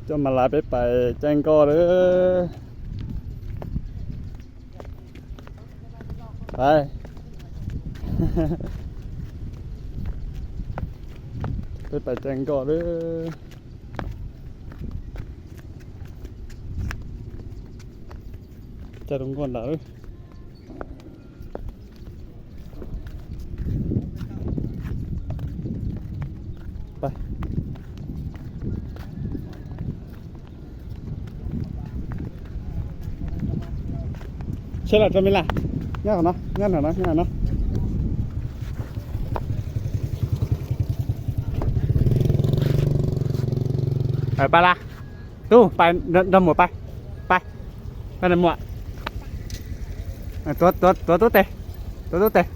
Coj mas lav peb pais caij nkoj lawm. Pais. Peb pais caij nkoj lawm. Caij rau nkoj nram lawm. Seb los rau me las, nyob no, nyob no, nyob no. Pais las, tub, pais nrog muam pais, pais, pais nrog muam. Tuav, tuav, tuav tub tes, tuav tub tes.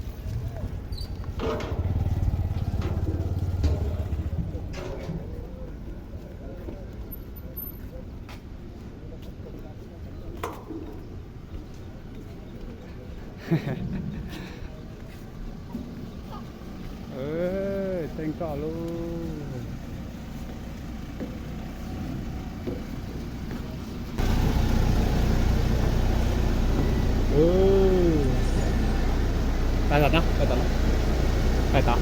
Caij nkoj lauj. Pais tom no, pais tom no, pais tom.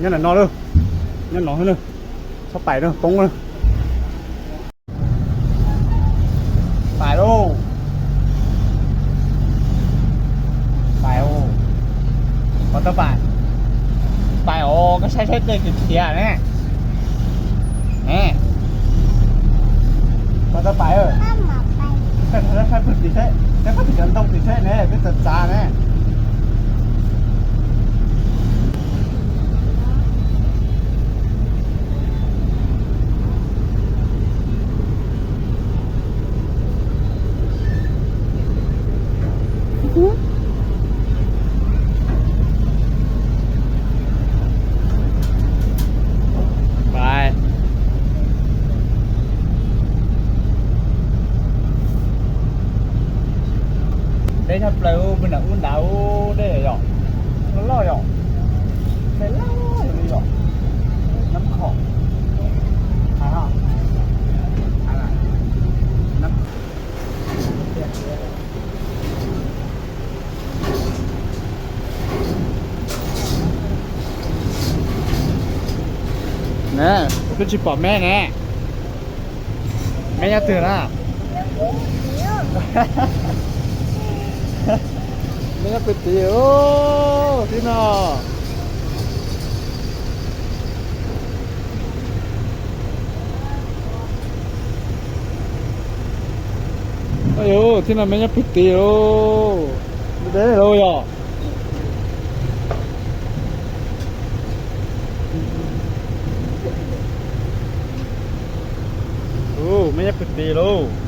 Nyob nram no lauj, nyob no na, txhob pais na, poob na. Pais lauj. Pais os. Pais os, koj saib saib tej kws khiav ne. Ne, pais tau pais. Saib pwg tim seb, saib pwg tim cov ntoo tim seb ne, peb txav txav ne. Peb nyob plaws pw nram ub nrad ub dej yom, loj loj yom, dej loj li yom, nab khom. Ne, twb tsis pom me ne. Me nyob twg na? Me nyob pem tid, thib no. Yus, thib no me nyob pem tid lauj. Deb lauj yom. Me nyob pem tid lauj.